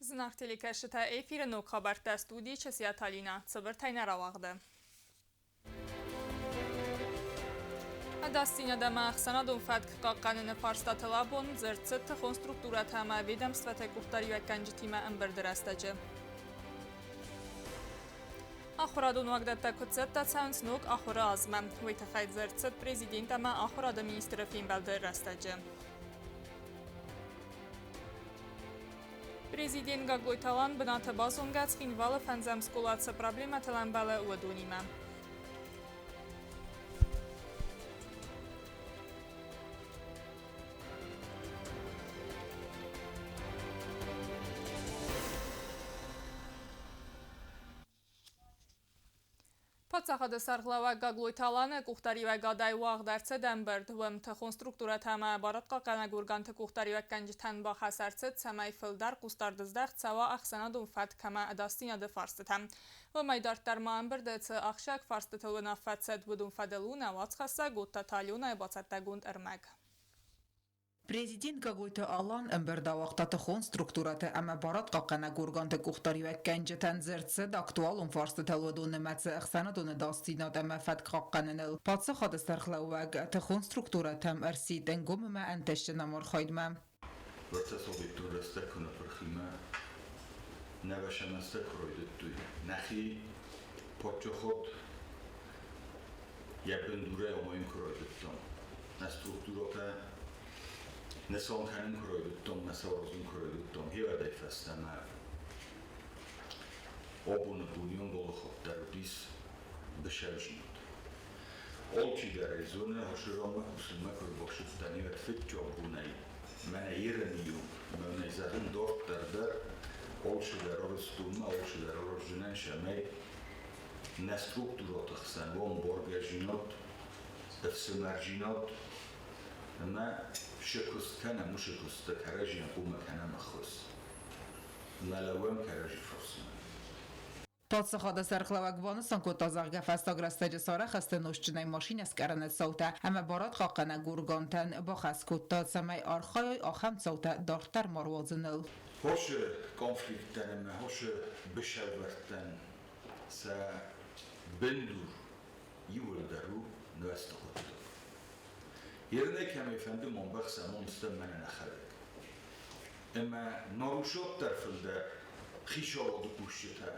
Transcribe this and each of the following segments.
Зынаргъ телекӕсджытӕ, эфиры ног хабӕрттӕ студийы Чысиаты Алинӕ. Цыбыртӕй нӕ рауагъды. Ӕдасдзинад ӕмӕ ӕхсӕнадон фӕтк хъахъхъӕныны фарстатыл абон дзырд цыд тыхон структурӕтӕ ӕмӕ ведомствӕты къухдариуӕггӕнджытимӕ ӕмбырды рӕстӕджы. Ахуырадон уагдӕттӕ куыд цӕттӕ цӕуынц ног ахуыры азмӕ, уый тыххӕй дзырд цыд президент ӕмӕ ахуырады министры фембӕлды рӕстӕджы. Президент Гаглойты Алан бынаты базонгӕ Цхинвалы фӕндзӕм скъола цы проблемӕтыл ӕмбӕлы, уыдонимӕ. Паддзахады сӕргълӕууӕг Гаглойты Аланы къухдариуӕгадӕй уагъд ӕрцыд ӕмбырд. Уым тыхон структурӕтӕ ӕмӕ барадхъахъхъӕнӕг органты къухдариуӕггӕнджытӕн бахӕс ӕрцыд, цӕмӕй фылдӕр хъусдард здӕхт цӕуа ӕхсӕнадон фӕтк ӕмӕ ӕдасдзинады фарстытӕм. Уымӕй дарддӕр ма ӕмбырды цы ахсджиаг фарстытыл уынаффӕ цыд, уыдон фӕдыл у нӕ уацхӕссӕг Оттаты Аленӕйы бацӕттӕгонд ӕрмӕг. Президент Гаглойты Алан ӕмбырд ауагъта тыхон структурӕты ӕмӕ барадхъахъхъӕнӕг органты къухдариуӕггӕнджытӕн дзырд цыд актуалон фарстытыл уыдон нымӕцы ӕхсӕнадон ӕдасдзинад ӕмӕ фӕтк хъахъхъӕныныл. Паддзахады сӕргълӕууӕг тыхон структурӕтӕм ӕрсидт ӕнгом ӕмӕ ӕнтыстджын ӕмархайдмӕ. Процессовиттон рӕстӕг куы ныппырхимӕ, нӕ вӕсӕмӕстӕ куы райдыдтой, нӕхи подчоход йӕ бындурӕй амайын куы райдыдтам, нӕ структурӕтӕ нысан кӕнын куы райдыдтам, нӕ саразын куы райдыдтам, хевӕдӕй фӕстӕмӕ абоны дунеон балыхатт дӕр уыдис бысӕвзинад. Алчидӕр ӕй зоны, Хашираммӕ кусынмӕ куы ӕрбацыдтӕн, уӕд фыццаг бонӕй мӕнӕ ерӕн-иу, мӕнӕй зӕгъын дарддӕр дӕр алчидӕр арӕзтонмӕ, алчидӕр араздзынӕн, цӕмӕй нӕ структурӕты хсӕн уа ӕмбаргӕдзинад, ӕфсымӕрдзинад ӕмӕ сӕ куыст кӕнӕм, уыцы куысты кӕрӕдзийӕн хъуамӕ кӕнӕм ӕххуыс ӕмӕ лӕууӕм кӕрӕдзи фарсмӕ. Паддзахады сӕргълӕууӕг банысан кодта, зӕгъгӕ, фӕстаг рӕстӕджы сарӕх сты нозтджынӕй машинӕ скъӕрыны цаутӕ ӕмӕ барадхъахъхъӕнӕг органтӕн бахӕс кодта, цӕмӕй архайой ахӕм цаутӕ дарддӕр ма руадзыныл. Хосы конфликттӕн ӕмӕ хосы бысӕвӕрдтӕн сӕ бындур иууылдӕр у нуӕзты хъуыддаг. Ерынӕй кӕмӕй фӕнды монбӕхс амондтӕн мӕнӕн ӕхӕдӕг. Ӕмӕ нарушаддӕр фылдӕр хицауады кусджытӕ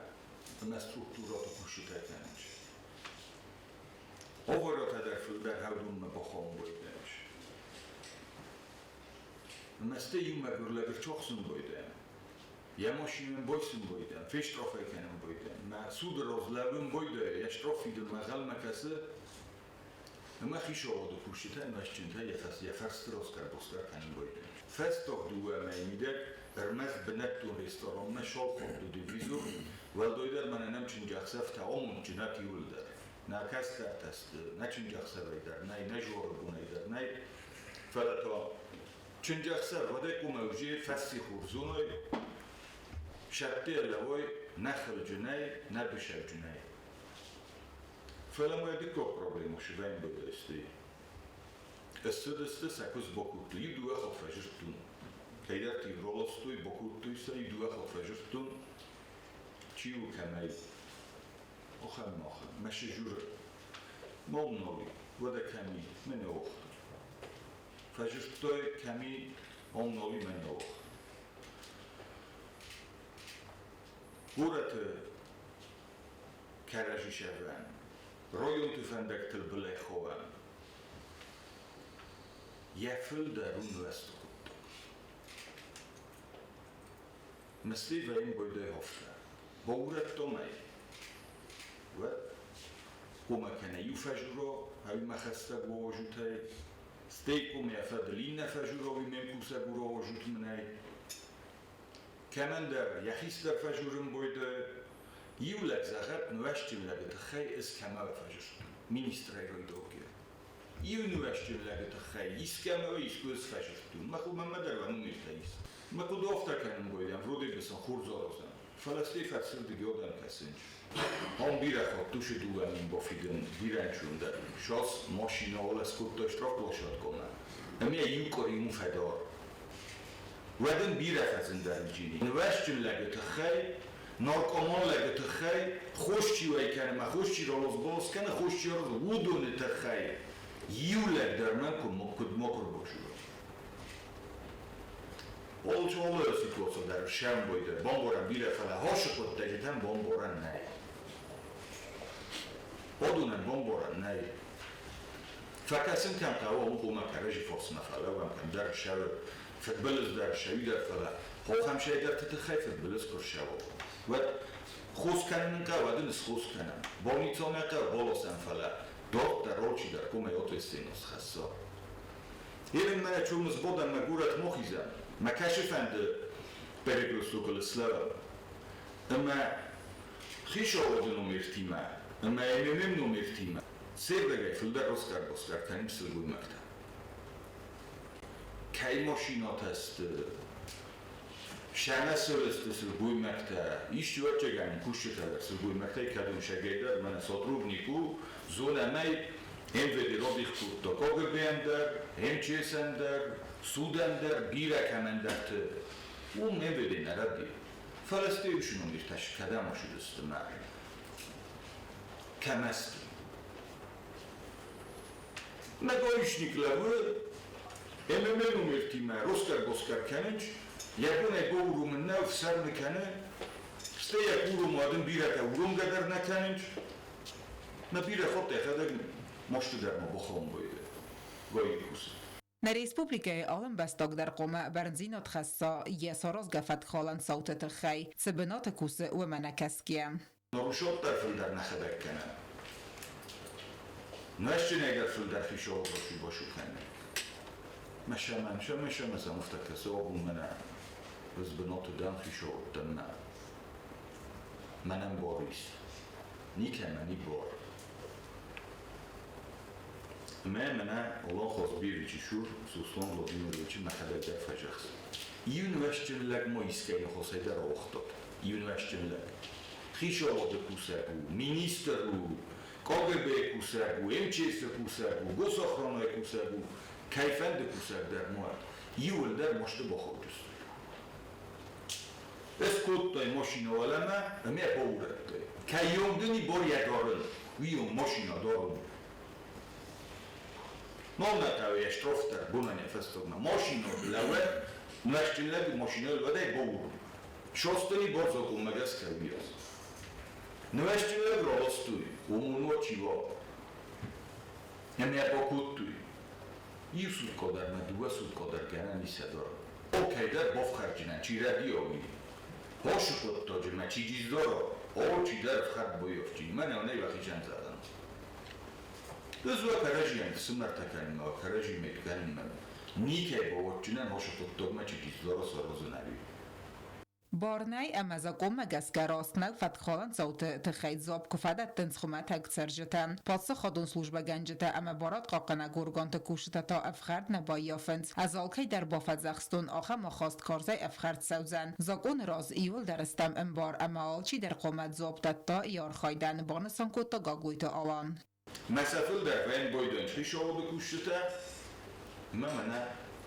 ӕмӕ структурӕты кусджытӕ кӕнынц. Аваратӕ дӕр фылдӕр хӕрдонмӕ бахауын байдайынц. Ӕмӕ стӕй иу мӕгуыр лӕг ӕрцахсын байдайӕм. Йӕ машинӕн байсын байдайӕм, фестърафӕй кӕнын байдайӕм. Мӕ суды раз лӕууын байдайы, йӕ штраф фидынмӕ ӕнхъӕлмӕ кӕсы, ӕмӕ хицауады кусджытӕ ӕмӕстджынтӕ йӕ фӕрсты раскъӕр-баскъӕр кӕнын байдайынц. Фӕстаг дыууӕ мӕйы мидӕг ӕрмӕст бынӕттон ресторанмӕ сӕлхӕдтой телевизор, уӕлдайдӕр мӕнӕ нӕм чындзӕхсӕвтӕ амондджынӕт иуылдӕр. Нӕ кӕстӕртӕ сты, нӕ чындзӕхсӕвӕй дӕр нӕй, нӕ зуары бонӕй дӕр нӕй, фӕлӕ та чындзӕхсӕв уӕдӕй къумӕ уже фӕссихор зоной, сӕтте лӕууой нӕ хылджынӕй, нӕ бысӕвджынӕй. Фӕлӕ мӕ дыккаг проблемӕ сывӕмбӕлдысты. Ссыдысты сӕ куыдз бакодтой, иу дыууӕ хатт фӕзырдтон. Кӕйдӕрты-иу раластой, бакодтой сӕ, иу дыууӕ хатт фӕзырдтон. Чи у, кӕмӕй? Ахӕм махӕн. Мӕ сызуры. Мал нал и. Уӕдӕ кӕм и? Мӕ нӕ уагътой. Фӕзырдтой, кӕм и, ам нал и, мӕ нӕ уагътой. Горӕты кӕрӕдзи сӕвӕрӕн, районты фӕндӕгтыл былӕй хауӕн. Йӕ фылдӕр у нуӕзты хъуыддаг. Мӕстӕй вӕййын байдайы афтӕ. Баурӕдтон ӕй. Уӕд хъуамӕ кӕнӕ иу фӕжура, ӕви мӕ хӕстӕг уазутӕй, стӕй хъуамӕ йӕ фӕдыл иннӕ фӕжура, уый ме мкусӕг уазут мын ӕй. Кӕмӕндӕр йӕ хистӕр фӕжурын байдайы, иу лӕг зӕгъӕд нуӕзтджын лӕджы тыххӕй ӕз кӕмӕ фӕжырдтон, министрӕй райдаугӕ. Иу нуӕзтджын лӕджы тыххӕй искӕмӕ искуы ӕз фӕжырдтон, мӕ мӕнмӕ дӕр уӕ номертӕ ис. Мӕ хъуыды афтӕ кӕнын байдайӕм, вроде бы сын хорз аразӕм, фӕлӕ стӕй фӕрсырдыги адӕм кӕсынц. Ам бирӕ хатт уыцы 2 000 бафидын бирӕ ӕнцондӕр у. Сас машинӕ алӕс кодта штрафплощадкӕмӕ, ӕмӕ иу къуыри уым фӕдар. Уӕд ын бирӕ фӕзындӕр джини. Нывӕзджын лӕджы тыххӕй, наркоман лӕджы тыххӕй, хос чи уӕй кӕны мӕ хос чи ралос-балос кӕны, хос чи аразы, уыдоны тыххӕй иу лӕг дӕр мӕн куыд макуы рбазила. Алы ситуаци дӕр сӕмбойдӕр, бамбарӕн бирӕ, фӕлӕ хасы хъуыддӕджытӕн бамбарӕн нӕй. Адонӕн бамбарӕн нӕй. Фӕкӕсын кӕм хъӕуы, уым хъуамӕ кӕрӕдзи фарсмӕ фӕлӕууӕм, кӕмдӕр ссӕуы фыдбылыз дӕр, ссӕуи дӕр, фӕлӕ хохӕмсӕйдӕрты тыххӕй фыдбылыз куы рцӕуа, уӕд хос кӕнын хъӕуы, уӕд ын схос кӕнӕм. Больницӕмӕ хъӕуы баласӕм, фӕлӕ дарддӕр алчидӕр хъуамӕ ответственность хӕсса. Ерын мӕнӕ чумыз бодӕн мӕ горӕт мохизӕн, мӕ кӕсы фӕнды перекрестокыл слӕууӕм. Ӕмӕ хицауады номертимӕ ӕмӕ МММ номертимӕ сердӕгӕй фылдӕр раскъӕр-баскъӕр кӕнынц сылгоймӕгтӕ. Кӕй машинӕтӕ сты, сӕмӕ сты сылгоймӕгтӕ, исты ӕвӕццӕгӕн кусджытӕ дӕр сылгоймӕгтӕй кӕдон сӕгӕй дӕр мӕнӕ сотрудник у, зонӕм ӕй, МВД радих кодта КГБ-ӕн дӕр, МЧС-ӕн дӕр, судӕн дӕр, бирӕ кӕмӕндӕрты. Уым МВД нӕ рӕдийы. Фӕлӕ стӕй номертӕ кӕдӕм ӕрцыдысты мӕ кӕмӕ сты? Мӕ гаишник лӕууы, ММ номертимӕ роскъӕр-боскъӕр кӕнынц, йӕ бон ӕй бауромын нӕу, ӕфсӕрмы кӕны, стӕй йӕ куром уадын бирӕтӕ уромгӕ дӕр нӕ кӕнынц. Мӕ бирӕ хатт йӕхӕдӕг масты дӕр ма бахауын вӕййы гаи кусы. Нӕ республикӕйы алы ӕмбӕстаг дӕр хъуамӕ бӕрндзинад хӕсса йӕ саразгӕ фӕткхалӕн цауты тыххӕй, цы бынаты кусы, уымӕ нӕ кӕсгӕйӕ. Нарушад дӕр фылдӕр нӕхӕдӕг кӕнӕм. Нуӕзджынӕй дӕр фылдӕр хицауад басу-басу кӕны. Мӕ сӕмӕн, сӕмӕ сӕмӕ сӕм кӕсы абон мӕнӕ ӕз бынаты дӕн, хицауад дӕн нӕ. Мӕнӕн бар ис. Никӕмӕн и бар. Ӕмӕ мӕнӕ Алан Хазбиевичы цур Сослан Владимировичы мӕхӕдӕг дӕр фӕзӕгъдзӕн. Иу нуӕзтджын лӕг ма искӕй ныхасӕй дӕр ауагътат. Иу нуӕзтджын лӕг. Хицауады кусӕг у, министр у, КГБ-йы кусӕг у, МЧС-ы кусӕг у, госохранайы кусӕг у, кӕйфӕнды кусӕг дӕр ма уӕд. Иуылдӕр масты бахаудысты. Ӕз кодтай машинӕ уӕлӕмӕ ӕмӕ баурӕдтай. Кӕйонг дын и бор йӕ дарын, уыйонг машинӕ дарын. Ноннӕтӕ йӕ штраф дӕр бонӕн йӕ фӕстагмӕ. Машинӕ лӕууӕд, нуӕзтджын лӕг машинӕ лӕууӕдӕй бауром. Состыни бор закъонмӕ гӕсгӕ уыйас. Нуӕзтджын лӕг раластой, омоно чива. Ӕмӕ бакодтой. Иу суткӕ дӕр ма дыууӕ суткӕ дӕр гӕнӕн ис сӕ дарын. Алкӕйдӕр бафхӕрджынӕн чи рӕдийа, уый. Хосы хъуыддаджы мӕ чи диздара, алчидӕр ӕфхӕрд баййафджын, мӕнӕ нӕй уӕхицӕн зӕгъӕн. Ӕз уӕ кӕрӕдзийӕн фсымӕртӕ кӕнынмӕ, кӕрӕдзимӕ кӕнынмӕ никӕй бауадздзынӕн хосы хъуыддагмӕ чи диздара, саразын ӕви. Бар нӕй ӕмӕ закъонмӕ гӕсгӕ раст нӕу фӕткхалӕн цауты тыххӕй дзуапп куы фӕдӕттынц хуымӕтӕг цӕрджытӕ. Паддзахадон службӕгӕнджытӕ ӕмӕ барадхъахъхъӕнӕг органты кусджытӕ та ӕфхӕрд нӕ баййафынц. Ӕз алкӕй дӕр бафӕдзӕхстон, ахӕм ахаст карзӕй ӕфхӕрд цӕудзӕн. Закъоны раз иуылдӕр стӕм ӕмбар ӕмӕ алчидӕр хъуамӕ дзуапп дӕтта йӕ архайдӕн, банысан кодта Гаглойты Алан. Мӕ сӕ фылдӕр военбойдон хицауады кусджытӕ ӕмӕ мӕнӕ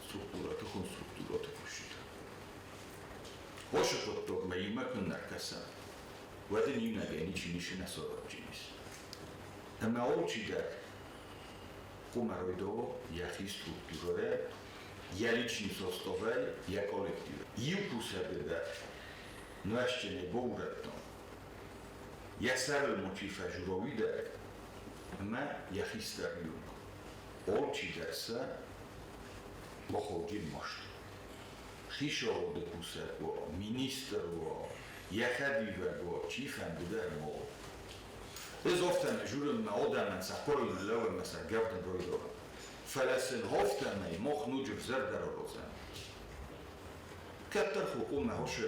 структурӕты, тыхон структурӕты кусджытӕ. Хосы хъуыддагмӕ иумӕ куыннӕ ркӕсӕм, уӕд ын иунӕгӕй ничи ницы нӕ саразджын ис. Ӕмӕ алчидӕр хъуамӕ райдайа йӕхи структурӕйӕ, йӕ личный составӕй, йӕ коллективӕй. Иу кусӕгы дӕр нуӕзтджынӕй баурӕдтам, йӕ сӕрыл ма чи фӕжура, уый дӕр ӕмӕ йӕ хистӕр иу. Алчидӕр сӕ бахауди маст. Хицауады кусӕг уа, министр уа, йӕ хӕдивӕг уа, чифӕнды дӕр ма уа. Ӕз афтӕ нӕ журын мӕ адӕмӕн сӕ хъуырыл ныллӕууын мӕ сӕ гӕвдын райдайын. Фӕлӕ сын афтӕмӕй мах ноджы взӕрдӕр аразӕм. Кӕддӕр хъуамӕ хосы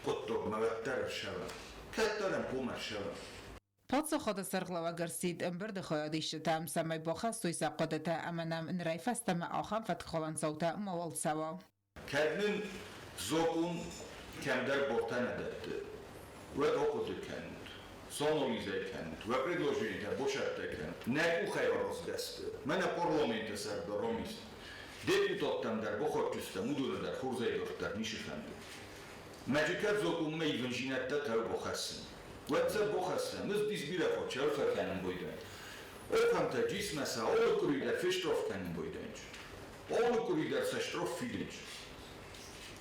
хъуыддагмӕ уӕддӕр ӕрцӕуӕм. Кӕддӕр ӕм хъуамӕ ӕрцӕуӕм. Паддзахады сӕргълӕууӕг ӕрсидт ӕмбырды хайадисджытӕм, цӕмӕй бахӕссой сӕ хъуыдытӕ ӕмӕ нӕм нырӕй фӕстӕмӕ ахӕм фӕткхалӕн цаутӕ мауал цӕуа. Кӕд нын закъон кӕмдӕр бартӕ нӕ дӕтты, уӕд ахъуыды кӕнут, санализӕй кӕнут, уӕ предложениетӕ бацӕттӕ кӕнут. Нӕ къухӕй аразгӕ сты. Мӕнӕ парламенты сӕрдар ам ис. Депутаттӕм дӕр бахатджыстӕм, уыдоны дӕр хорзӕй дарддӕр ницы фӕнды. Мӕджы кӕд закъонмӕ ивындзинӕдтӕ хъӕуы бахӕссын, уӕд сӕ бахӕссӕм, ӕз дис бирӕ хатт сӕлфӕ кӕнын байдайын. Ахӕмтӕ джисмӕ сӕ алы къуыри дӕр фештраф кӕнын байдайынц. Алы къуыри дӕр сӕ штраф фидынц.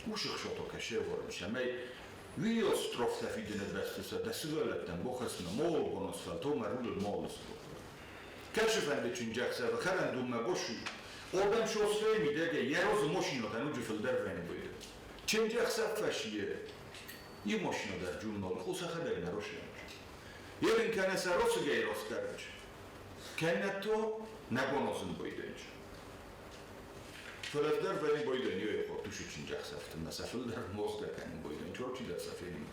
Уышы хсато кӕсӕвӕрын, цӕмӕй уыйас штрафтӕ фидыны бӕсты сӕ дӕ сывӕллӕттӕн бахӕсмӕ мал бонасфальто мӕ рулыл мал сбад. Кӕсы фӕнды чынджӕхсӕвы хӕрӕндонмӕ басу, адӕм шоссейы мидӕгӕй йӕ разы машинӕтӕ ноджы фылдӕр вӕййын байдыд. Чынджӕхсӕв фӕсийы иу машинӕ дӕр журналы хосӕхӕдӕг нӕ расайынц. Ерын кӕнӕ сӕ расыгӕй раскъӕрынц, кӕнӕ то нӕ баназын байдайынц. Фӕлӕ дӕр вӕййын байдайын йӕ хатт чынджӕхсӕвты мӕ сӕ фылдӕр мозгӕ кӕнын байдайын, чорчидӕр сӕ фенын.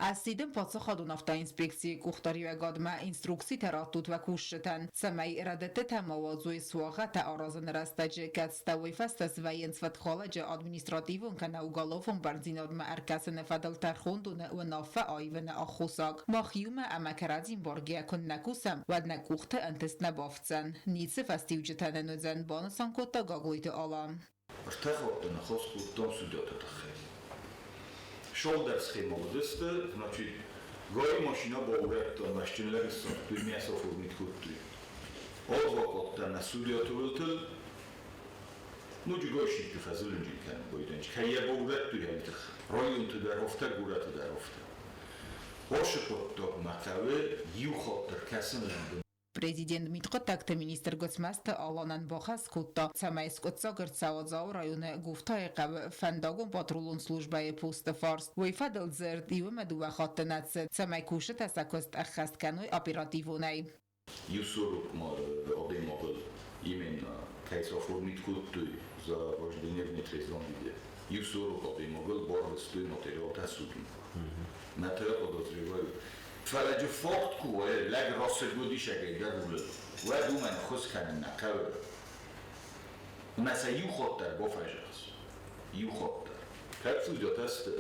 Ӕссидын паддзахадон автоинспекцийы къухдариуӕгадмӕ инструкцитӕ радтут уӕ кусджытӕн, цӕмӕй рӕдыдтытӕ ма уадзой суагъӕтӕ аразыны рӕстӕджы, кӕцытӕ уый фӕстӕ свӕййынц фӕткхалӕджы административон кӕнӕ уголовон бӕрндзинадмӕ ӕркӕсыны фӕдыл тӕрхондоны уынаффӕ аивыны аххосаг. Мах иумӕ ӕмӕ кӕрӕдзи мбаргӕйӕ куыннӕ кусӕм, уӕд нӕ къухты ӕнтыст нӕ бафтдзӕн. Ницы фӕстиуджытӕ нын уыдзӕн, банысан кодта Гаглойты Алан. Ӕртӕ хатты ныхас кодтам судьяты тыххӕй. Шалдӕр схема уыдысты, значит, гай машина баурӕдта, мӕстджын лӕг ссардтой, мясо оформить кодтой. Адвокаттӕ нӕ судьяты уылтыл ноджы гайшникты фӕзылынджын кӕнын байдайынц, кӕй йӕ баурӕдтой ай тыххӕй. Районты дӕр афтӕ, горӕты дӕр афтӕ. Ашы хъуыддагмӕ хъӕуы иу хатт ӕркӕсын лӕмбынӕг. Президент мидхъуыддӕгты министр Гуыцмӕзты Аланӕн бахӕс кодта, цӕмӕй скъуыддзаг ӕрцӕуа Дзауы районы Гуфтайы хъӕуы фӕндагон-патрулон службӕйы посты фарст. Уый фӕдыл дзырд иумӕ дыууӕ хатты нӕ цыд, цӕмӕй кусджытӕ сӕ куыст ӕххӕст кӕной оперативонӕй. Иу 40 адӕймагыл именно кӕй оформить кодтой за вождение в нетрезвом виде. Иу 40 адӕймагыл барвыстой материалтӕ судмӕ. Мӕ подозреваю. Фӕлӕ факт куы уа, лӕг расыг уыдисӕгӕй дӕр улы, уӕд уымӕн ӕххуыс кӕнын нӕ хъӕуы. Мӕ сӕ иу хатт дӕр бафӕзӕгъыс. Иу хатт дӕр. Кӕд судьятӕ сты,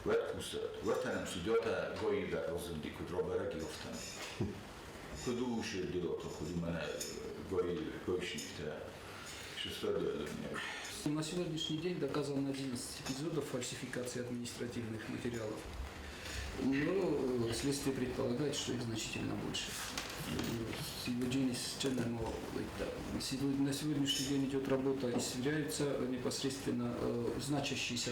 уӕд кусӕд. Уӕд та нӕм судьятӕ гайы дӕр разынди, куыд рабӕрӕг и, афтӕмӕй. Куыд у Шердилаты, куыд у мӕнӕ гаишниктӕ, На сегодняшний день доказано 11 эпизодов фальсификации административных материалов. Но следствие предполагает, что их значительно больше. На сегодняшний день идет работа и сверяются непосредственно значащиеся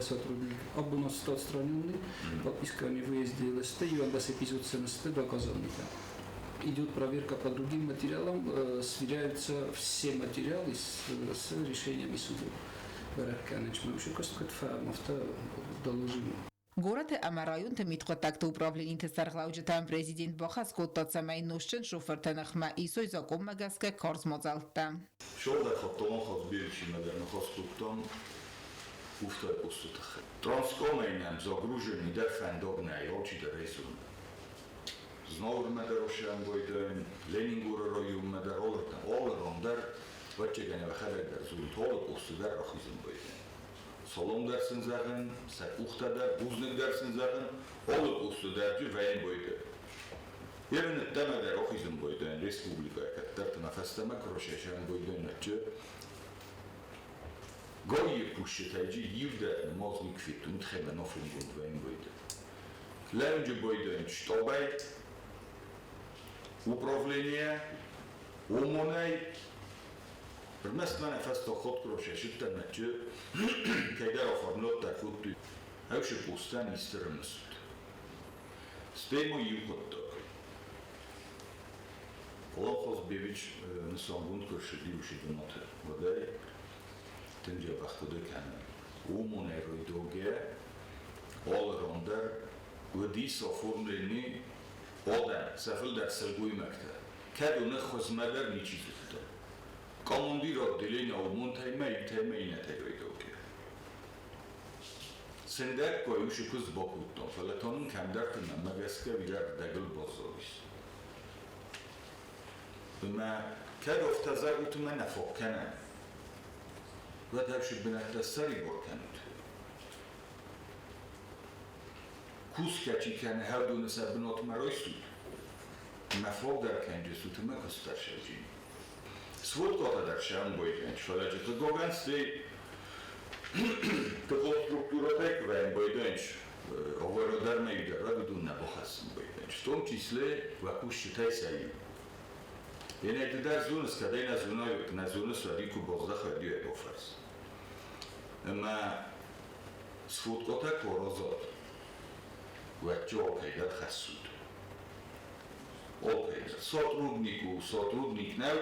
сотрудник. Абонос отстраненный, подписка о невыезде ЛСТ, и эпизод СНСТ доказанный. Идет проверка по другим материалам, сверяются все материалы с решениями судов. Горӕты ӕмӕ районты мидхъуыддӕгты управлениты сӕргълӕуджытӕн президент бахӕс кодта, цӕмӕй нозтджын шофырты ныхмӕ исой закъонмӕ гӕсгӕ карз мадзӕлттӕ. Шалдӕр хаттон Хазбиевичимӕ дӕр ныхас кодтам Уфтайы посты тыххӕй. Транскамӕй нӕм загруженный дӕр фӕндаг нӕй, алчидӕр ӕй зоны. Знауырмӕ дӕр осӕн байдайын, Ленингоры районмӕ дӕр, алырдӕм, алыран дӕр, ӕвӕццӕгӕн, йӕхӕдӕг дӕр дзуры, алы посты дӕр рахизын байдайын. Салам дӕр сын зӕгъын, сӕ къухтӕ дӕр, бузныг дӕр сын зӕгъын, алы посты дӕр джы вӕййын байдайын. Ерын ӕддӕмӕ дӕр ахизын байдайын республикӕйы кӕддӕрты мӕ фӕстӕмӕ куы расайсӕн байдайын, ӕдджы Гайы кусджытӕй джы иу дӕр нымадз никуы федтон, уый тыххӕй мӕ нафонгонд вӕййын байдайын. Лӕнджы байдайын штабӕй, управление, ОМОНӕй, ӕрмӕст мӕнӕ фӕстаг хатт куы расайсыдтӕн, ӕдджы кӕйдӕр оформлёттӕ кодтой. Ӕвшы постӕн исты рымысут. Стӕй ма иу хъуыддаг. Алан Хазбевич нысангонд куы ӕрцыди уыцы бынаты, уӕдӕй тынг дзӕбӕх хъуыды кӕны. ОМОНӕй райдогӕ алы ран дӕр уыдис оформлени адӕм, сӕ фылдӕр сылгоймӕгтӕ. Кӕд уыны хуызмӕ дӕр ничи зыдта. Командир отделения ОМОНтӕй мӕ иутӕй мӕ иннӕтӕй райдогӕ. Сындӕггай уышы куыдз бакодтам, фӕлӕ та нын кӕмдӕрты мӕнмӕ гӕсгӕ бирӕ ӕрдӕгыл баззадис. Ӕмӕ кӕд афтӕ зӕгъут ӕмӕ нӕ фаг кӕнӕм, уӕд ӕфсы бынӕттӕ ссӕрибар кӕнут. Кусгӕ чи кӕны, хӕрдоны сӕ бынатмӕ райсут. Мӕ фылдӕр кӕнджысут ӕмӕ куыстарсӕджи. Сводкотӕ дӕр сӕм бойгӕнч, фӕлӕ хъыгогӕн стӕй тыхон структурӕтӕй куы вӕййын ӕвӕрдӕр мӕ дӕр уыдон нӕ бахӕссын бойгӕнч. В том числе уӕ кусджытӕй сӕ иу. Енӕй ды дӕр зоныс, кӕд ӕй нӕ зонай, нӕ зоныс, уӕд икуы баздӕхӕд ӕй бафӕрс. Ӕмӕ сводкотӕ куы аразат, уӕд алкӕй дӕр хӕссут. Алкӕй дӕр. Сотрудник у, сотрудник нӕу,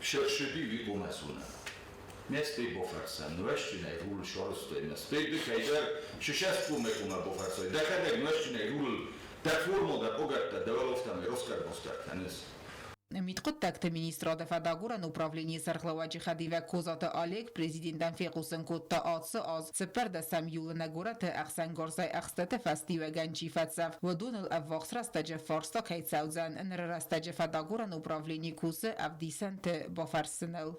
шершиди викомӕсуна. Местей бофӕрсӕн, нуӕзтджынӕй рул сарӕзтой, мӕстӕй ды кӕйдӕр шишӕс кумӕ бофӕрсой, дӕхӕдӕг нуӕзтджынӕй рулыл дӕ форма дӕ погӕрдтӕ дӕ уӕлӕфтӕмӕй роскар-боскар кӕныс. Мидхъуыддӕгты министрады фӕдагурӕн управленийы сӕргълӕууӕджы хӕдивӕг Козаты Олег президентӕн фехъусын кодта, ацы аз 14 июлы нӕ горӕты ӕхсӕнгарзӕй ӕхстыты фӕстиуӕгӕн чи фӕцӕф, уыдоныл ӕввахс рӕстӕджы фарста кӕй цӕудзӕн. Ныры рӕстӕджы фӕдагурӕн управлени кусы ӕвдисӕнты бафӕрсыныл.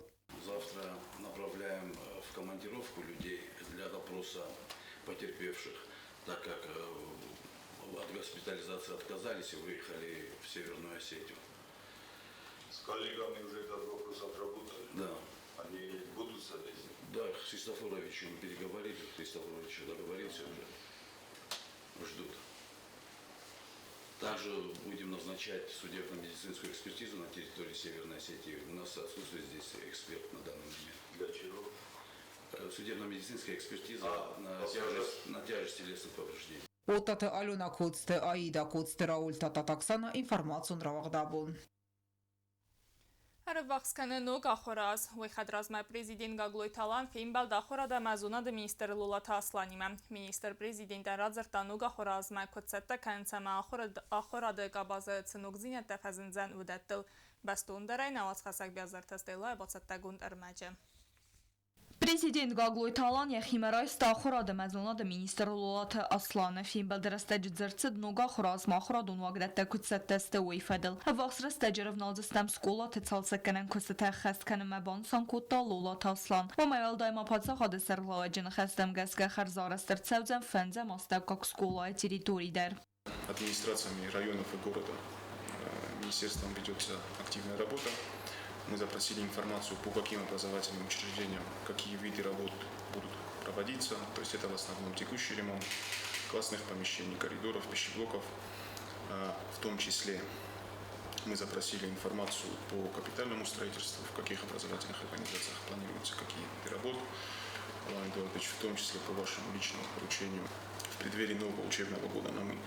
Завтра направляем в командировку людей для допроса потерпевших, так как от госпитализации отказались и выехали в Северную Осетию. С коллегами уже этот вопрос отработали? Да. Они будут содействовать? Да, с Христофоровичем переговорили, Христофорович договорился уже, ждут. Также будем назначать судебно-медицинскую экспертизу на территории Северной Осетии. У нас отсутствует здесь эксперт на данный момент. Для чего? Судебно-медицинская экспертиза на тяжесть телесных повреждений. Оттаты Алена Коцты, Аида Коцты, Рауль Тататаксана, информацион рауагъдабон. Ӕрӕввахс кӕны ног ахуыры аз. Уый хӕдразмӕ президент Гаглойты Алан фембӕлд ахуырад ӕмӕ зонады министр Лолаты Асланимӕ. Министр президентӕн радзырдта, ног ахуыры азмӕ куыд цӕттӕ кӕнынц ӕмӕ ахуырады къабазы цы ногдзинӕдтӕ фӕзындзӕн, уыдӕттыл. Бӕстондӕрӕй нӕ уацхӕссӕг Биазырты Стеллайы бацӕттӕгонд ӕрмӕджы. Президент Гаглойты Алан йӕхимӕ райста ахуырад ӕмӕ зонады министр Лолаты Асланы. Фембӕлды рӕстӕджы дзырд цыд, ног ахуыры азмӕ ахуырадон уагдӕттӕ куыд цӕттӕ сты, уый фӕдыл. Ӕввахс рӕстӕджы ӕрӕвналдзыстӕм скъолаты цалцӕггӕнӕн куыстытӕ ӕххӕст кӕнынмӕ, банысан кодта Лолаты Аслан. Уымӕй уӕлдай ма паддзахады сӕргълӕууӕджы ныхӕстӕм гӕсгӕ хӕрзарӕзт ӕрцӕудзӕн фӕндзӕм астӕуккаг скъолайы территори дӕр. Администрациями районов и города, министерством ведется активная работа. Мы запросили информацию, по каким образовательным учреждениям, какие виды работ будут проводиться. То есть это в основном текущий ремонт классных помещений, коридоров, пищеблоков. В том числе мы запросили информацию по капитальному строительству, в каких образовательных организациях планируются какие виды работ. Алан Эдуардович, в том числе по вашему личному поручению, в преддверии нового учебного года мы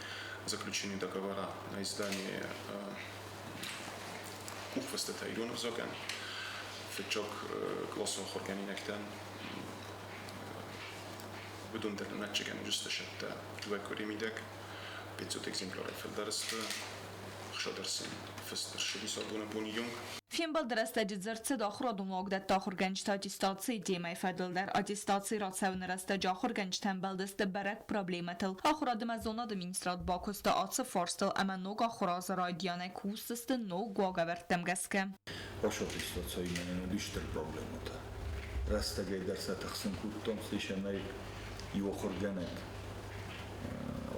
заключили договора на издание къухфыстытӕ ирон ӕвзагӕн, фыццаг къласы ахуыргӕнинӕгтӕн. Уыдон дӕр нӕччыгӕн уыдысты дыууӕ къуыри мидӕг. 500 экземплярӕй фылдӕр сты, ӕхсадӕрсын фыст ӕрцыдис абоны боны онг. Фембӕлды рӕстӕджы дзырд цыд ахуырадон уагдӕтты ахуыргӕнджыты аттестацийы темӕйы фӕдыл дӕр. Аттестаци рацӕуыны рӕстӕджы ахуыргӕнджытӕ ӕмбӕлдысты бӕрӕг проблемӕтыл. Ахуырад ӕмӕ зонады министрад бакуыста ацы фарстыл ӕмӕ ног ахуыры азы райдианӕй кусдзысты ног уагӕвӕрдтӕм гӕсгӕ. Аттестацияимӕ уыдис стыр проблемӕтӕ. Рӕстӕгӕй дӕр сӕ тыхсын кодтам, цӕмӕй иу ахуыргӕнӕг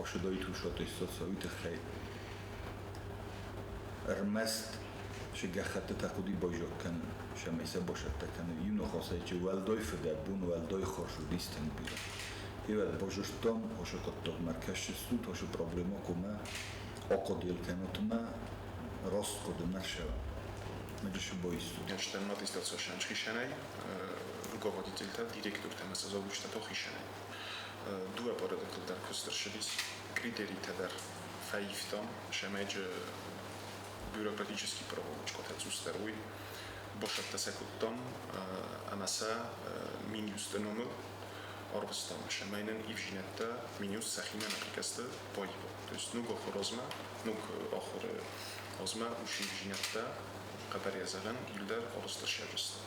ошодоит уш аттестацийы тыххӕй ӕрмӕст се гӕххӕттытӕ хъуыди байзаг кӕнын, цӕмӕй сӕ бацӕттӕ кӕнын. Иу ныхасӕй чи уӕлдай фыдӕбон, уӕлдай хӕс уыдис тынг бирӕ. Ивӕд базыдтам, ацы хъуыддагмӕ ӕркӕсдзыстут, ацы проблемӕ хъуамӕ ахъуыды кӕнут ӕмӕ раст хъуыдымӕ ссӕуӕм. Ныджысы байстут. Я аттестация хисӕнӕй, руководительтӕ, директортӕ ӕмӕ сӕ завучтӕ хисӕнӕй. Дыууӕ аппараты дӕр куыст ӕрцыдис, критеритӕ дӕр фӕивтам, цӕмӕй бюрократический проволочкӕтӕ цъусдӕр уой. Бацӕттӕ сӕ кодтам ӕмӕ сӕ Минюсты номыл арвыстам, цӕмӕй нын ивддзинӕдтӕ Минюст сӕхимӕ нӕ приказты баива. То есть ног ахуыры азмӕ, ног ахуыры азмӕ уыцы ивддзинӕдтӕ хъӕбӕрӕй зӕгъӕн иууылдӕр арӕзт ӕрцӕудзысты.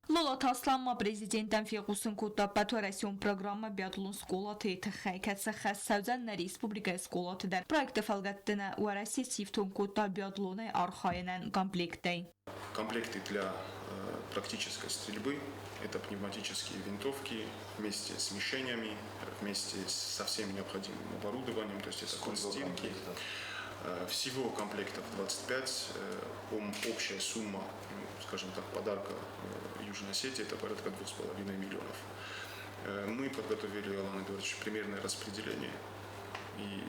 Лолаты Аслан ма президентӕн фехъусын кодта ӕппӕтуӕрӕсеон программӕ «Биатлон скъолаты» тыххӕй, кӕцы ӕххӕст цӕудзӕн нӕ республикӕйы скъолаты дӕр. Проекты фӕлгӕтты нӕ Уӕрӕсе сифтонг кодта биатлонӕй архайынӕн комплекттӕй. Комплекты для практической стрельбы – это пневматические винтовки вместе с мишенями, вместе со всем необходимым оборудованием, то есть это Сколько пластинки. комплектов? Всего комплектов 25. Общая сумма, ну, скажем так, подарка Южной Осетии – это порядка 2,5 миллионов. Мы подготовили, Алан Эдуардович, примерное распределение и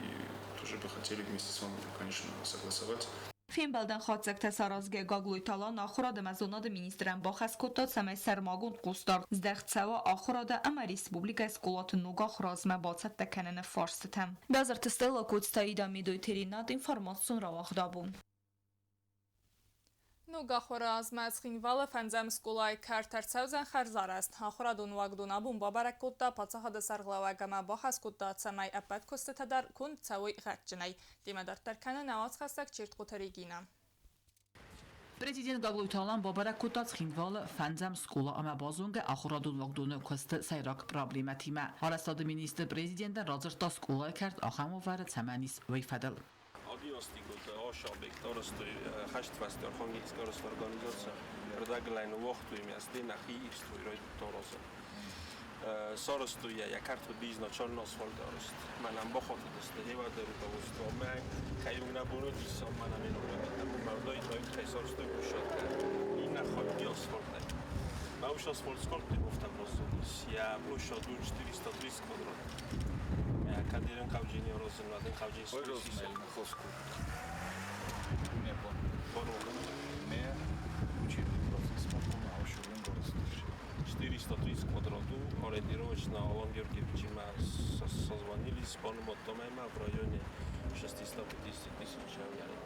тоже бы хотели вместе с вами, конечно, согласовать. Фембӕлдӕн хатдзӕгтӕ саразгӕ Гаглойты Алан ахуырад ӕмӕ зонады министрӕн бахӕс кодта, цӕмӕй сӕрмагонд хъусдард здӕхт цӕуа ахуырады ӕмӕ республикӕйы скъолаты ног ахуыры азмӕ бацӕттӕ кӕныны фарстытӕм. Бязырты Стелла, Коцты Аида, Медойты Ренат, информацион рауагъд Абон. Ног ахуыры азмӕ Цхинвалы фӕндзӕм скъолайы кӕрт ӕрцӕудзӕн хӕрзарӕзт. Ахуырадон уагдон абон бабӕрӕг кодта паддзахады сӕргълӕууӕг ӕмӕ бахӕс кодта, цӕмӕй ӕппӕт куыстытӕ дӕр конд цӕуой гъӕдджынӕй. Темӕ дарддӕр кӕны нӕ уацхӕссӕг Чертхъоты Регина. Президент Гаглойты Алан бабӕрӕг кодта Цхинвалы фӕндзӕм скъола ӕмӕ базонгӕ ахуырадон уагдоны куысты сӕйраг проблемӕтимӕ. Арӕзтады министр президентӕн радзырдта скъолайы кӕрт ахӕм уавӕры цӕмӕн ис, уый фӕдыл. Агностикот Ашабек Тарастой хӕстфӕсты Архангельская организация рдаглайн вахтуймяс дена хи райдтороса. Сарастуя я карту изначально асфальт Манам бахатыдысты хеваде руководство мӕ хайугна боно дисам манам эн мардой той хай сарастой площадка и на хатти асфальт. Ма уж асфальт сколько муфта я площаду 430 квадрат. Кадирен қавҷини розинладин қавҷини. Хоску. Не учебный процесс 430 квадрату ориентировочно Алан Георгиевич мы созвонились по в районе 650 тысяч евро.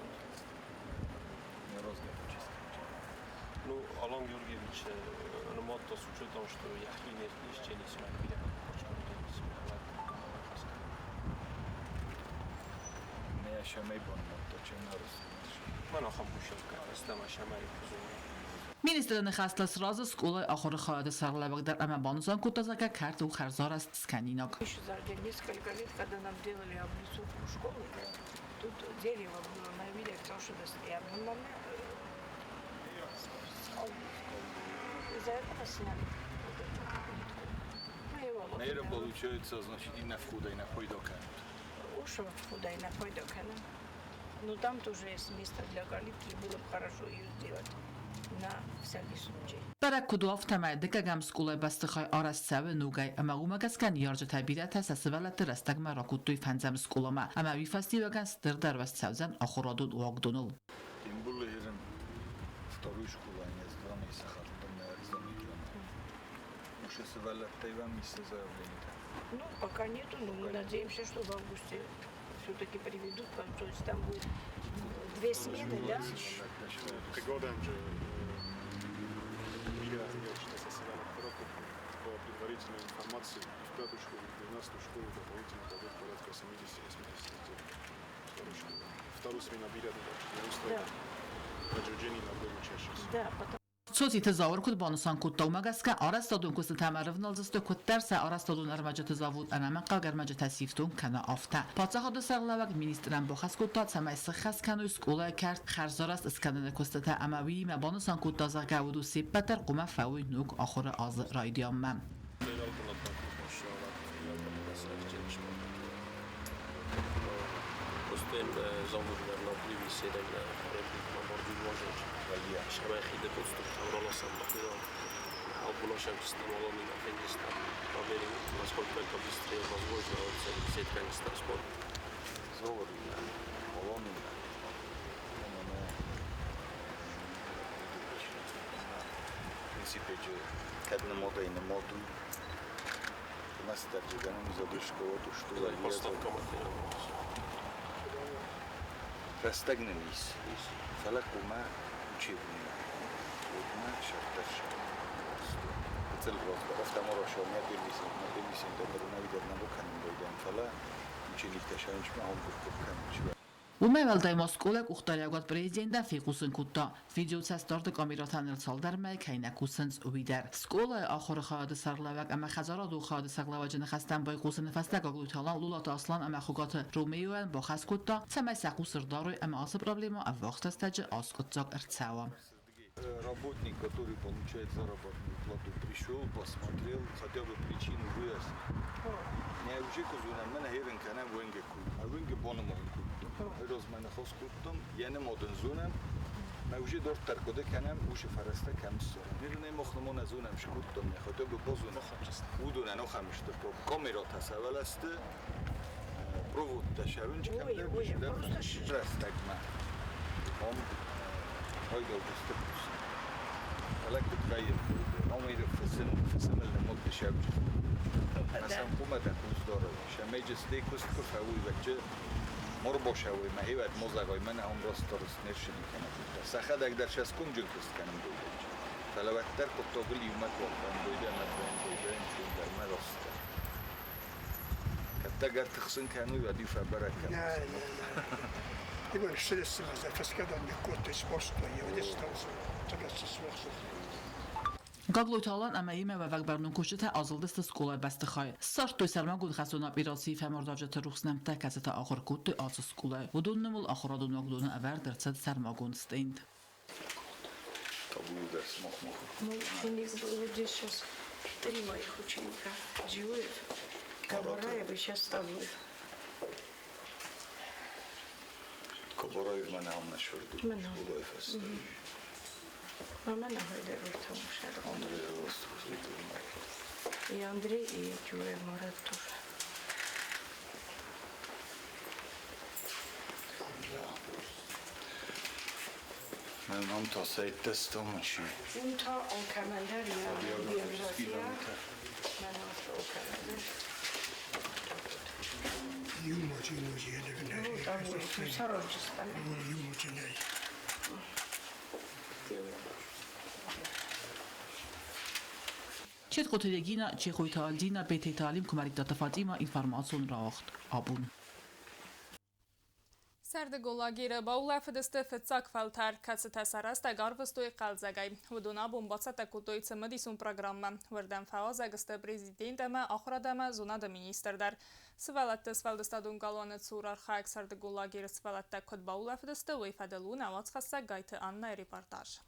Ну, Алан Георгиевич нымадта с учетом, что я хинер Министры ныхӕстӕ сразы скъолайы ахуыры хайады сӕргълӕууӕг дӕр ӕмӕ банысан кодта, зӕгъгӕ, кӕрт у хӕрзарӕзт скӕнинаг. Еще за несколько лет, когда нам делали облицовку школы, тут дерево было на виде, потому что из-за этого сняли вот эту плитку. Мы его Наверное, получается, значит, и на входа, и на пойдока. Уж входа и на пойдока. Но там тоже есть место для калитки, было бы хорошо ее сделать на всякий случай. Бӕрӕг куыд у, афтӕмӕй дыккӕгӕм скъолайы бӕстыхай арӕзт цӕуы ногӕй ӕмӕ уымӕ гӕсгӕ ныййарджытӕ бирӕтӕ сӕ сывӕллӕтты рӕстӕгмӕ ракодтой фӕндзӕм скъоламӕ ӕмӕ уый фӕстиуӕгӕн стырдӕр вӕз цӕудзӕн ахуырадон уагдоныл. Тем более, вторую школу они с 2 месяца Уж сывӕллӕттӕй вам месяца заявление. Ну, пока нету, но мы надеемся, что в августе все-таки приведут, то есть там будет две смены, да? Пригоден же по предварительной информации в пятую школу, в 12-ю школу дополнительно дадут порядка 70-80 детей. Вторую школу. Вторую смену объявят, Да. Да, потому Цоциты Зауыр куыд банысан кодта, уымӕ гӕсгӕ арӕзтадон куыстытӕм ӕрывналдзысты куыддӕр сӕ арӕзтадон ӕрмӕджыты завод ӕнӕмӕнгхъӕугӕ ӕрмӕджытӕ сифтонг кӕна, афтӕ. Паддзахады сӕргълӕууӕг министрӕн бахӕс кодта, цӕмӕй сыххӕст кӕной скъолайы кӕрт хӕрзарӕзт скӕныны куыстытӕ ӕмӕ уыимӕ банысан кодта, зӕгъгӕ, уыдон се ппӕт дӕр хъуамӕ фӕуой ног ахуыры азы райдианмӕ. Насколько это быстрее возможно, вот, Поставка материалов. Рӕстӕг нын ис, фӕлӕ хъуамӕ учебный уӕдмӕ сӕрдӕрсӕ. Цел автоморашо на первый на первый сентябрь на видер на боканын бойдан, фӕлӕ учениктӕ сӕнчмӕ хомгур кӕнын. Уымӕй уӕлдай ма скъолайы къухдариуӕгад президентӕн фехъусын кодта, видеоцӕстдарды камерӕтӕ ныр цалдӕр мӕйы кӕй нӕ кусынц, уый дӕр. Скъолайы ахуыры хайады сӕргълӕууӕг ӕмӕ хӕдзарадон хайады сӕргълӕууӕджы ныхӕстӕм байхъусыны фӕстӕ Гаглойты Алан Лулаты Аслан ӕмӕ Хуыгаты Ромеойӕн бахӕс кодта, цӕмӕй сӕ хъус ӕрдарой ӕмӕ ацы проблемӕ ӕввахс рӕстӕджы аскъуыддзаг ӕрцӕуа. Работник, который получает заработную плату, пришел, посмотрел, хотя бы причину выяснил. Не уже кузуна, мен херен канам венге ку, а венге бономон ку. Размӕ ныхас кодтам, йӕ нымад ын зонӕм, мӕ уже дарддӕр хъуыды кӕнӕм, уыцы фӕрӕзтӕ кӕм ссарӕм. Ныр нӕ мах нымон нӕ зонӕм, скодтам нӕхӕдӕг базонӕм. Уыдонӕн ахӕм сты, камерӕтӕ сӕвӕлӕсты, проводтӕ сӕвынч кӕмдӕр рӕстӕгмӕ. Ам хайдауджысты кусын. Фӕлӕ куыд вӕййы, ам иры фысым, фысымыл нымадты сӕвджыт. Мӕ сӕм хъумӕтӕ хъусдарой. Сӕмӕйджы куыст куы фӕуый, вӕдджы морбошӕуый, мӕ хивӕд мозагой, мӕнӕ ам растарыс не ршыди кӕнӕ. Сӕхӕдӕг дӕр сӕ скомджын куыст кӕнын бойдӕджы. Фӕлӕ уӕддӕр хъуыддагыл иумӕ куы архайын бойдӕ ӕмӕ бойдӕ дӕр мӕ растдӕр. Кӕддӕгӕр тыхсын кӕнуй, уӕд-иу фӕбӕрӕг кӕнын. Именно средства фӕскӕдӕн никкодтой спортстой, Гаглойты Алан ӕмӕ йемӕ уӕвӕг бӕрнон кусджытӕ азылдысты скъолайы бӕстыхайы. Ссардтой сӕрмагонд хӕстон операцийы фӕмардуӕвджыты рухс нӕмттӕ, кӕцытӕ ахуыр кодтой ацы скъолайы. Уыдон номыл ахуырадон уагдоны ӕвӕрд ӕрцыд сӕрмагонд стенд. Мой ученик был вот здесь сейчас. Три моих ученика. Джиоев, Кабараев и сейчас Тавлов. Кабараев мӕнӕ ам нӕ сырды. Мӕнӕ. Скъолайы фӕстӕ. Мамӕ Андрей И Андрей, и Джиоев Марат тоже. Мам та сӕйттӕстом чи. Унта окамандар биография. Четхъоты Регина, Чехойты Альдина, Бететы Алим, Куымӕридтаты Фатима, информацион рауагъд «Абон». Сӕрдыгон лагеры баулӕфыдысты фыццаг фӕлтӕр, кӕцытӕ сӕ рӕстӕг арвыстой хъӕлдзӕгӕй. Уыдон абон бацӕттӕ кодтой цымыдисон программӕ. Уырдӕм фӕуазӕг сты президент ӕмӕ ахуырад ӕмӕ зонады министр дӕр. Сывӕллӕтты сфӕлдыстадон галуаны цур архайӕг сӕрдыгон лагеры сывӕллӕттӕ куыд баулӕфыдысты, уый фӕдыл у нӕ уацхӕссӕг Гайты Аннайы репортаж.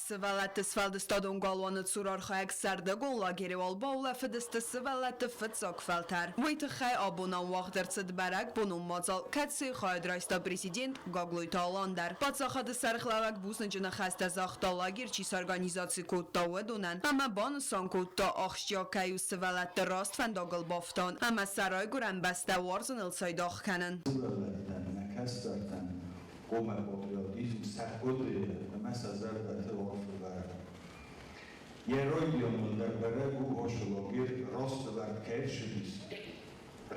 Сывӕллӕтты сфӕлдыстадон галуаны цур архайӕг сӕрдыгон лагеры уал баулӕфыдысты сывӕллӕтты фыццаг фӕлтӕр. Уый тыххӕй абонӕн уагъд ӕрцыд бӕрӕгбонон мадзал, кӕцыйы хайад райста президент Гаглойты Алан дӕр. Паддзахады сӕргълӕууӕг бузныджы ныхӕстӕ загъта лагерь чи сорганизаци кодта, уыдонӕн ӕмӕ банысан кодта, ахсджиаг кӕй у сывӕллӕтты раст фӕндагыл бафтауын ӕмӕ сӕ райгуырӕн бӕстӕ уарзыныл цайдагъ кӕнын. Сывӕллӕттӕн, нӕ кӕстӕртӕн хъуамӕ патриотизм сӕ хъуыдыйы ӕмӕ сӕ зӕрдӕты арф ӕвӕрӕм. Йӕ райдианыл дӕр бӕрӕг у ацы лагерь раст ӕвӕрд кӕй ӕрцыдис,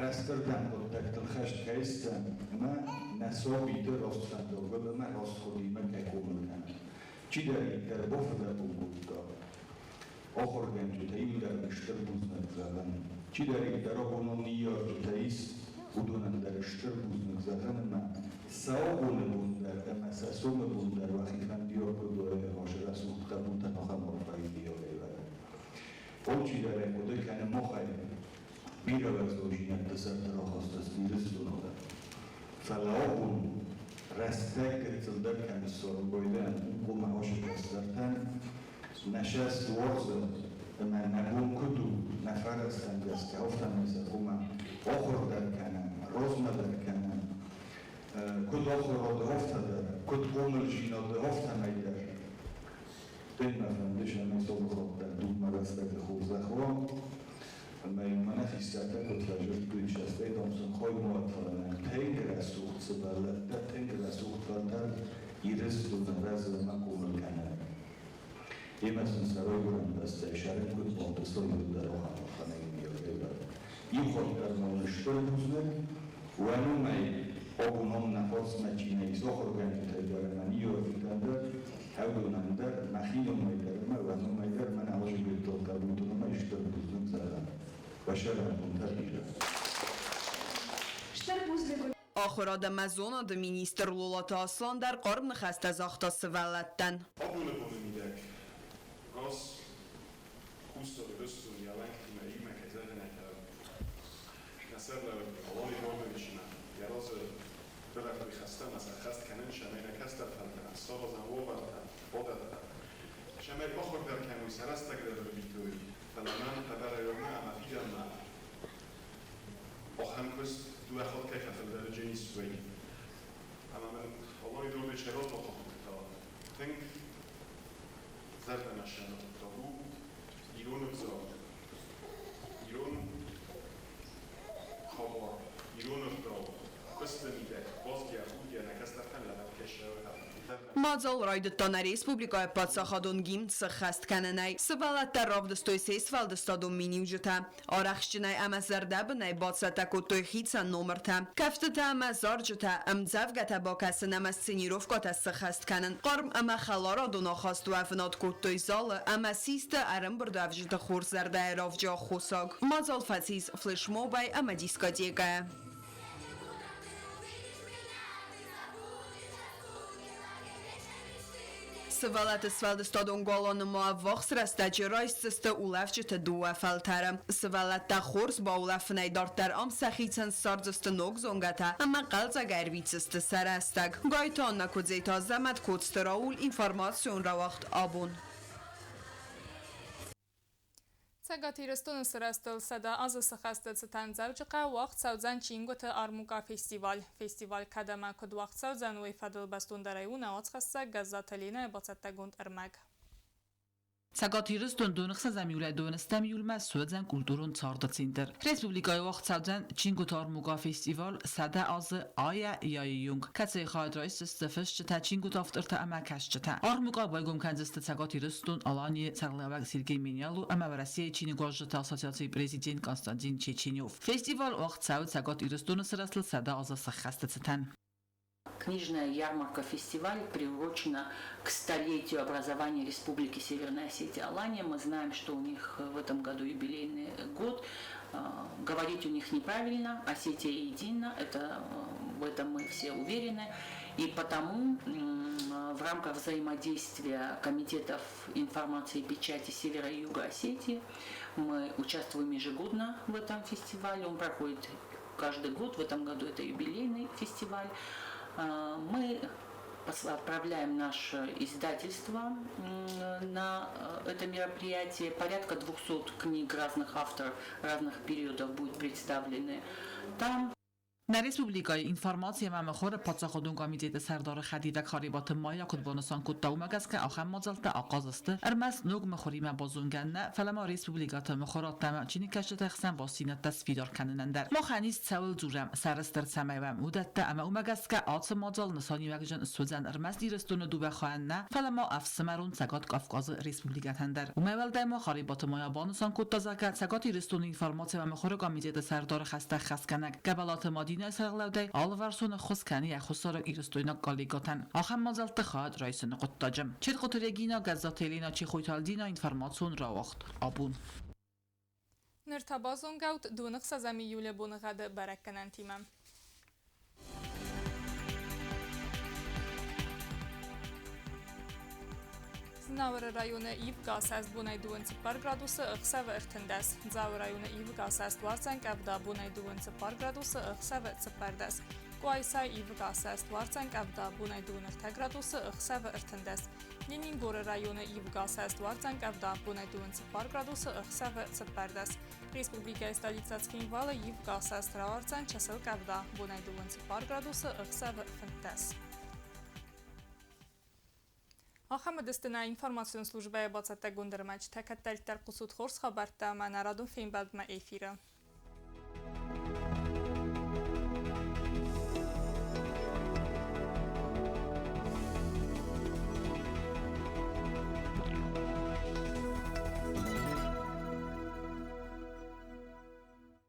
рӕстырдӕм хъуыддӕгтыл хӕст кӕй стӕм ӕмӕ нӕ сабиты раст фӕндагыл ӕмӕ раст хъуыдыимӕ кӕй хъомыл кӕнӕм. Чидӕриддӕр бафыдӕбон кодта, ахуыргӕнджытӕ иудӕр стыр бузныг зӕгъын. Чидӕриддӕр абонон ныййарджытӕ ис, уыдонӕн дӕр стыр бузныг зӕгъын ӕмӕ сӕ абоны бон дӕр ӕмӕ сӕ сомы бон дӕр уӕхи фӕндиаг куыд уой, ацы рӕсугъд хъӕбултӕн ахӕм арфӕйы диагӕй вӕрӕм. Алчидӕр ӕй хъуыды кӕны махӕй бирӕ уӕззаудзинӕдты сӕрты рахызтысты Ирыстоны адӕм. Фӕлӕ абон рӕстӕг гыццылдӕр кӕм ссарын байдайӕм, уым хъуамӕ ацы кӕстӕртӕн нӕ сӕст уарзын ӕмӕ нӕ бон куыд у, нӕ фӕрӕзтӕм гӕсгӕ, афтӕмӕй сӕ хъуамӕ ахуыр дӕр кӕнӕм, размӕ дӕр кӕнӕм. Куыд ахуырады, афтӕ дӕр, куыд хъомылдзинады, афтӕмӕй дӕр. Тынг мӕ фӕнды, цӕмӕй сомыхатт дӕр дунмӕ рӕстӕджы хорзӕх уа. Ӕмӕ йын мӕнӕ хистӕртӕ куыд фӕзырдтой, сӕстӕй дам сын хоймуат, фӕлӕ нӕм тынг рӕсугъд сывӕллӕттӕ, тынг рӕсугъд фӕлтӕр Ирыстоны рӕзы ӕмӕ хъомыл кӕны. Емӕ сын сӕ райгуырӕн бӕстӕйы сӕрӕн куыд бантысой, уыдон ахӕм ӕххӕнӕй миййагӕй Иу хатт дӕр ма уын стыр бузныг, уӕ номӕй абон нӕ фарсмӕ чи нӕ ис ахуыргӕнджытӕй дӕр ӕмӕ ныййарджытӕн дӕр, уыдонӕн дӕр, мӕхи номӕй дӕр ӕмӕ уӕ номӕй дӕр мӕнӕ ацы гыццыл хъӕбулты номӕй стыр бузныг зӕгъӕм. Уӕ сӕрӕнбонтӕ бирӕ. Стыр бузныг. Ахуырад ӕмӕ зонады министр Лолаты Аслан дӕр хъарм ныхӕстӕ загъта сывӕллӕттӕн. Абоны боны мидӕг газ Хуссар Ирыстоны йӕ уӕнгтимӕ иумӕ кӕй зӕгъинӕгтӕ нӕ сӕргълӕууӕг Алан Ивановичимӕ йӕ разы ӕрӕвӕрдтой хӕстӕ ӕмӕ сӕ ӕххӕст кӕнын, цӕмӕй нӕ кӕстӕр фӕлтӕрӕн саразӕм уавӕртӕ, фадӕттӕ, цӕмӕй ахуыр дӕр кӕной, сӕ рӕстӕг дӕр ӕрвитой, фӕлӕ мӕн хъӕбӕрӕй уырны ӕмӕ фидӕнмӕ. Ахӕм куыст дыууӕ хатт кӕй фӕфылдӕр Дженис вӕййы. Ӕмӕ мын Алан Эдуардович ралдахъуыдта тынг зӕрдӕмӕсӕны хъуыддаг у ирон ӕвзаг, ирон хабар, ирон ӕгъдау куысты мидӕг хъазгӕ, худгӕ нӕ кӕстӕртӕн лӕвӕрд кӕй Мадзал райдыдта нӕ республикӕйы паддзахадон гимн сӕххӕст кӕнынӕй. Сывӕллӕттӕ равдыстой се сфӕлдыстадон миниуджытӕ. Арӕхстджынӕй ӕмӕ зӕрдӕбынӕй бацӕттӕ кодтой хицӕн номыртӕ. Кӕфтытӕ ӕмӕ зарджытӕ, ӕмдзӕвгӕтӕ бакӕсын ӕмӕ сценировкӕтӕ сӕххӕст кӕнын. Хъарм ӕмӕ хӕларадон ахаст уӕвынад кодтой залы ӕмӕ систы ӕрӕмбырдуӕвджыты хорз зӕрдӕйы равджы аххосаг. Мадзал фӕцис флешмобӕй ӕмӕ дискотекӕйӕ. Сывӕллӕтты сфӕлдыстадон галуаны ма ӕввахс рӕстӕджы райсдзысты улӕфджыты дыууӕ фӕлтӕры. Сывӕллӕттӕ хорз баулӕфынӕй дарддӕр ам сӕхицӕн ссардзысты ног зонгӕтӕ ӕмӕ хъӕлдзӕг ӕрвитдзысты сӕ рӕстӕг. Гайты Анна Куыдзеты Азӕмӕт, Коцты Рауль, информацион рауагъд «Абон». Цӕгат Ирыстоны сырӕзтыл 100 азы сыхӕсты цытӕн Дзӕуджыхъӕуы уагъд цӕудзӕн чингуыты армукъа-фестиваль. Фестиваль кӕд ӕмӕ куыд уагъд цӕудзӕн, уый фӕдыл бӕстондӕрӕй у нӕ уацхӕссӕг Гӕззаты Ленӕйы бацӕттӕгонд ӕрмӕг. Цӕгат Ирыстон 26 июлӕй 12 июлмӕ суыдзӕн культурон царды центр. Республикӕйы уагъд цӕудзӕн чингуыты армукъа фестиваль 100 азы айӕ яйы онг, кӕцыйы хайад райсдзысты фысджытӕ, чингуыты автортӕ ӕмӕ кӕсджытӕ. Армукъа байгом кӕндзысты Цӕгат Ирыстон, Аланийы сӕргълӕууӕг Сергей Меняйло ӕмӕ Уӕрӕсейы чиныгуарзджыты ассоциацийы президент Константин Чеченев. Фестиваль уагъд цӕуы Цӕгат Ирыстоны сырӕзтыл 100 азы сӕххӕсты цытӕн. Книжная ярмарка-фестиваль приурочена к столетию образования Республики Северная Осетия-Алания. Мы знаем, что у них в этом году юбилейный год. Говорить у них неправильно, Осетия едина, это, в этом мы все уверены. И потому в рамках взаимодействия комитетов информации и печати Севера и Юга Осетии мы участвуем ежегодно в этом фестивале. Он проходит каждый год, в этом году это юбилейный фестиваль. Мы отправляем наше издательство на это мероприятие. Порядка 200 книг разных авторов разных периодов будет представлены там. Нӕ республикӕйы информаци ӕмӕ мыхуыры паддзахадон комитеты сӕрдары хӕдивӕг Харебаты Майя куыд банысан кодта, уымӕ гӕсгӕ ахӕм мадзӕлттӕ ахъаз сты ӕрмӕст ног мыхуыримӕ базонгӕ нӕ, фӕлӕ ма республикӕты мыхуырадтӕ ӕмӕ чиныгкӕсджыты хсӕн бастдзинӕдтӕ сфидар кӕнынӕн дӕр. Махӕн ис цӕуыл дзурӕм, сӕрыстыр цӕмӕй уӕм, уыдӕттӕ ӕмӕ уымӕ гӕсгӕ ацы мадзал нысаниуӕгджын суыдзӕн ӕрмӕст Ирыстоны дыууӕ хайӕн нӕ, фӕлӕ ма ӕфсымӕрон Цӕгат Кавказы республикӕтӕн дӕр. Уымӕй уӕлдай ма Харебаты Майя банысан кодта, зӕгъгӕ, Цӕгат Ирыстоны информаци ӕмӕ мыхуыры комитеты сӕрдары хӕстӕ ӕххӕстгӕнӕг Гӕбӕлаты Мадинӕйы сӕргълӕудӕй алыварсон ӕххуыс кӕны йӕ хуссарирыстойнаг коллегӕтӕн ахӕм мадзӕлтты хайад райсыны хъуыддаджы. Четкъуты Регина, Гӕззаты Елена, Чехойты Альдина, информацион рауагъд «Абон». Ныр та базонгӕут 26 июлы боныгъӕды бӕрӕггӕнӕнтимӕ. Знауыры районы ивгӕ асӕст бонӕй 24 градусы, ӕхсӕвы 13. Дзауы районы ивгӕ асӕст уардзӕн къӕвда бонӕй 24 градусы, ӕхсӕвы 14. Къуайсайы ивгӕ асӕст уардзӕн къӕвда бонӕй 23 градусы, ӕхсӕвы 13. Ленингоры районы ивгӕ асӕст уардзӕн къӕвда бонӕй 24 градусы, ӕхсӕвы 14. Республикӕйы столицӕ Цхинвалы ивгӕ асӕст рауардзӕн чысыл къӕвда бонӕй 24 градусы, ӕхсӕвы 15. Ахӕм уыдысты нӕ информацион службӕйы бацӕттӕгонд ӕрмӕджытӕ. Кӕддӕриддӕр хъусут хорз хабӕрттӕ ӕмӕ нӕ радон фембӕлдмӕ эфиры.